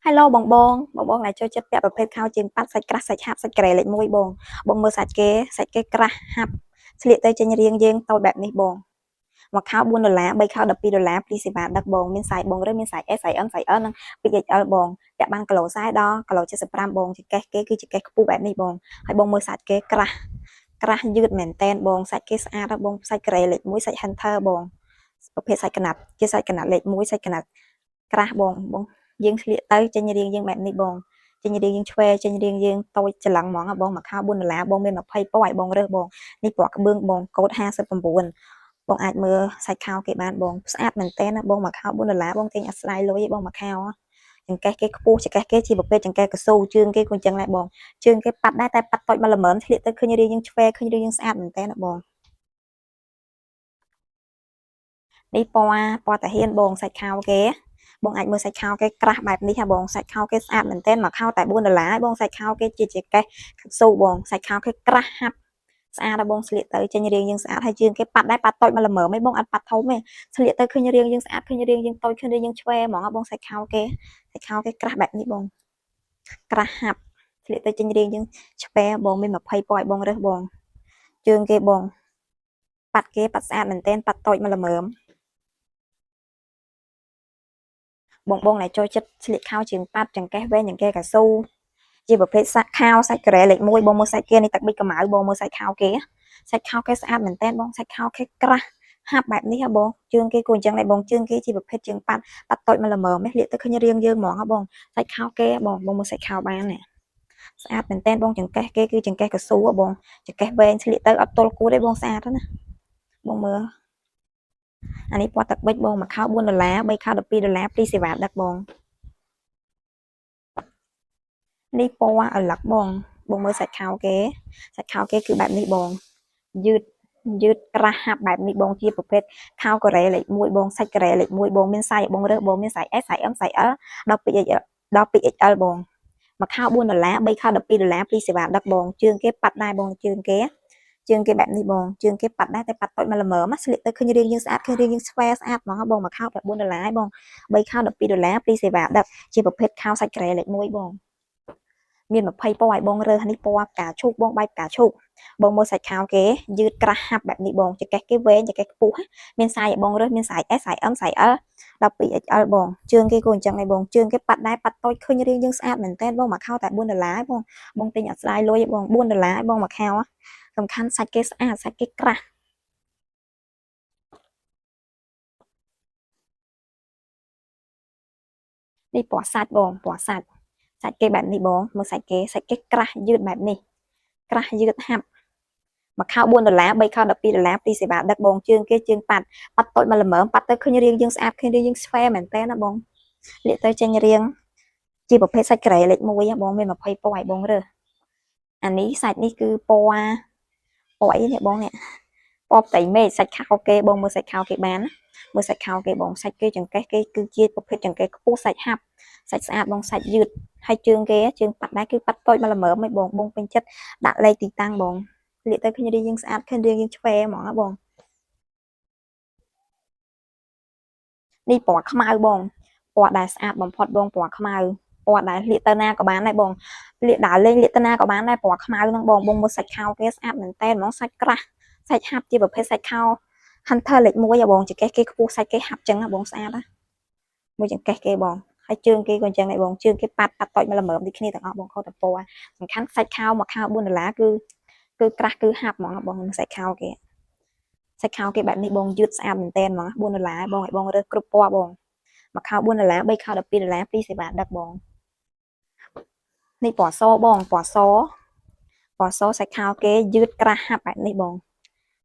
Hello បងបងបងបងដែលចូលចិត្តពាក់ប្រភេទខោជើងប៉ាត់សាច់ក្រាស់សាច់ហាប់សាច់ក្រេលេខ1បងបងមើលសាច់គេសាច់គេក្រាស់ហាប់ស្លៀកទៅចេញរាងយើងតូចបែបនេះបងមួយខោ4ដុល្លារ3ខោ12ដុល្លារព្រីសេវាដឹកបងមានសាយបងឬមានសាយ S សាយ M សាយ L និង 2XL បងពាក់បានគីឡូ40ដល់គីឡូ75បងចង្កេះគេគឺចង្កេះខ្ពស់បែបនេះបងហើយបងមើលសាច់គេក្រាស់ក្រាស់យឺតមែនតែនបងសាច់គេស្អាតណាស់បងសាច់ក្រេលេខ1សាច់ Hunter បងប្រភេទសាច់កណាត់ជាសាច់កណាត់លេខ1សាច់កណាត់ក្រាស់បងបងយើងស្លៀកទៅចេញរាងយើងបែបនេះបងចេញរាងយើងឆ្វេចេញរាងយើងតូចច្រឡឹងហ្មងបងមួយខោ4ដុល្លារបងមាន20ពណ៌ឲ្យបងរើសបងនេះពណ៌ក្បឿងបងកូដ59បងអាចមើលសាច់ខោគេបានបងស្អាតមែនតើណាបងមួយខោ4ដុល្លារបងទិញអត់ស្ដាយលុយទេបងមួយខោចង្កេះគេខ្ពស់ចង្កេះគេជាប្រភេទចង្កេះកស៊ូជើងគេក៏អញ្ចឹងដែរបងជើងគេប៉ាត់ដែរតែប៉ាត់តូចមកល្មមស្លៀកទៅឃើញរាងយើងឆ្វេឃើញរាងយើងស្អាតមែនតើណាបងនេះពណ៌ពណ៌តាហ៊ានបងសាច់ខោគេបងអាចមើលសាច់ខោគេក្រាស់បែបនេះហ่ะបងសាច់ខោគេស្អាតមែនទែនមួយខោតែ4ដុល្លារបងសាច់ខោគេជាចង្កេះស៊ូបងសាច់ខោគេក្រាស់ហាប់ស្អាតដល់បងស្លៀកទៅចេញរាងយើងស្អាតហើយជើងគេប៉ាត់ដែរប៉ាត់តូចមកល្មមឯងបងអត់ប៉ាត់ធំទេស្លៀកទៅឃើញរាងយើងស្អាតឃើញរាងយើងតូចឃើញរាងយើងឆ្វេហ្មងបងសាច់ខោគេសាច់ខោគេក្រាស់បែបនេះបងក្រាស់ហាប់ស្លៀកទៅចេញរាងយើងឆ្វេបងមាន20ពណ៌ឲ្យបងរើសបងជើងគេបងប៉ាត់គេប៉ាត់ស្អាតមែនទែនប៉ាត់តូចមកល្មមបងបងដែលចូលចិត្តស្លៀកខោជើងប៉ាត់ចង្កេះវែងចង្កេះកៅស៊ូជាប្រភេទសាច់ខោសាច់ការ៉េលេខ1បងមើលសាច់គេនេះទឹកប៊ិចកម្ៅបងមើលសាច់ខោគេសាច់ខោគេស្អាតមែនតើបងសាច់ខោគេក្រាស់ហាប់បែបនេះហ៎បងជើងគេគួរអញ្ចឹងដែរបងជើងគេជាប្រភេទជើងប៉ាត់ប៉ាត់តូចមកល្មមនេះលាកទៅឃើញរាងយើងហ្មងហ៎បងសាច់ខោគេបងបងមើលសាច់ខោបាននេះស្អាតមែនតើបងចង្កេះគេគឺចង្កេះកៅស៊ូហ៎បងចង្កេះវែងស្លៀកទៅអត់ទល់គួតទេបងស្អាតណាបងមើលអានេះពណ៌ទឹកប៊ិចបងមួយខោ4ដុល្លារ3ខោ12ដុល្លារព្រីសេវាដឹកបងនេះពណ៌ឪឡឹកបងបងមើលសាច់ខោគេសាច់ខោគេគឺបែបនេះបងយឺតយឺតក្រាស់ហាប់បែបនេះបងជាប្រភេទខោកូរ៉េលេខ1បងសាច់ការ៉េលេខ1បងមានសាយបងរើសបងមានសាយ S សាយ M សាយ L ដល់ 2XL ដល់ 2XL បងមួយខោ4ដុល្លារ3ខោ12ដុល្លារព្រីសេវាដឹកបងជើងគេប៉ាត់ដែរបងជើងគេជើងគេបែបនេះបងជើងគេប៉ាត់ដែរតែប៉ាត់តូចមកល្មមស្លៀកទៅឃើញរាងយើងស្អាតឃើញរាងយើងស្វែស្អាតហ្មងបងមួយខោតែ4ដុល្លារបង3ខោ12ដុល្លារព្រីសេវាដឹកជាប្រភេទខោសាច់ការ៉េលេខ1បងមាន20ពណ៌ឲ្យបងរើសនេះពណ៌ផ្កាឈូកបងបាយផ្កាឈូកបងមើលសាច់ខោគេយឺតក្រាស់ហាប់បែបនេះបងចង្កេះគេវែងចង្កេះខ្ពស់មានសាយឲ្យបងរើសមានសាយ S សាយ M សាយ L ដល់ 2XL បងជើងគេក៏អញ្ចឹងដែរបងជើងគេប៉ាត់ដែរប៉ាត់តូចឃើញរាងយើងស្អាតមែនតើបងមួយខោតែ4ដុល្លារបងបងទិញអត់ស្ដាយលុយបង4ដុល្លារបងមួយខោសំខាន់សាច់គេស្អាតសាច់គេក្រាស់នេះពណ៌សាច់បងពណ៌សាច់សាច់គេបែបនេះបងមើលសាច់គេសាច់គេក្រាស់យឺតបែបនេះក្រាស់យឺតហាប់មួយខោ4ដុល្លារ3ខោ12ដុល្លារព្រីសេវាដឹកបងជើងគេជើងប៉ាត់ប៉ាត់តូចមកល្មមប៉ាត់ទៅឃើញរាងយើងស្អាតឃើញរាងយើងស្វែមែនតើណាបងលាកទៅចេញរាងជាប្រភេទសាច់ក្រេលេខ1បងមាន20ពណ៌ឲ្យបងរើសអានេះសាច់នេះគឺពណ៌ពណ៌អីនេះបងនេះពណ៌ផ្ទៃមេឃសាច់ខោគេបងមើលសាច់ខោគេបានណាមើលសាច់ខោគេបងសាច់គេចង្កេះគេគឺជាប្រភេទចង្កេះខ្ពស់សាច់ហាប់សាច់ស្អាតបងសាច់យឺតហើយជើងគេជើងប៉ាត់ដែរគឺប៉ាត់តូចមកល្មមឯងបងបងពេញចិត្តដាក់លេខទីតាំងបងលាកទៅឃើញរាងយើងស្អាតឃើញរាងយើងឆ្វេហ្មងបងនេះពណ៌ខ្មៅបងពណ៌ដែលស្អាតបំផុតបងពណ៌ខ្មៅពណ៌ដែលលាកទៅណាក៏បានដែរបងលាកដើរលេងលាកទៅណាក៏បានដែរពណ៌ខ្មៅហ្នឹងបងបងមើលសាច់ខោគេស្អាតមែនតើហ្មងសាច់ក្រាស់សាច់ហាប់ជាប្រភេទសាច់ខោ Hunter លេខ1ហ៎បងចង្កេះគេខ្ពស់សាច់គេហាប់ចឹងហ៎បងស្អាតណាមួយចង្កេះគេបងហើយជើងគេក៏អញ្ចឹងដែរបងជើងគេប៉ាត់ប៉ាត់តូចមកល្មមដូចគ្នាទាំងអស់បងខោតពណ៌សំខាន់សាច់ខោមួយខោ4ដុល្លារគឺក្រាស់គឺហាប់ហ្មងបងសាច់ខោគេសាច់ខោគេបែបនេះបងយឺតស្អាតមែនតើហ្មង4ដុល្លារបងឲ្យបងរើសគ្រប់ពណ៌បងមួយខោ4ដុល្លារ3ខោ12ដុល្លារព្រីសេវាដឹកបងនេះពណ៌សបងពណ៌សពណ៌សសាច់ខោគេយឺតក្រាស់ហាប់បែបនេះបង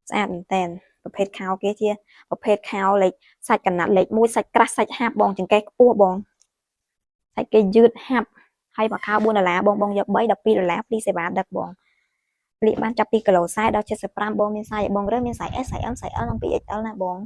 ស្អាតមែនតើប្រភេទខោគេជាប្រភេទខោលេខសាច់កណាត់លេខ1សាច់ក្រាស់សាច់ហាប់បងចង្កេះខ្ពស់បងសាច់គេយឺតហាប់ហើយមួយខោ4ដុល្លារបងបងយក3 12ដុល្លារព្រីសេវាដឹកបងលាកបានចាប់ពីគីឡូ40ដល់75បងមានសាយឲ្យបងរើសមានសាយ S សាយ M សាយ L និង 2XL ណាបង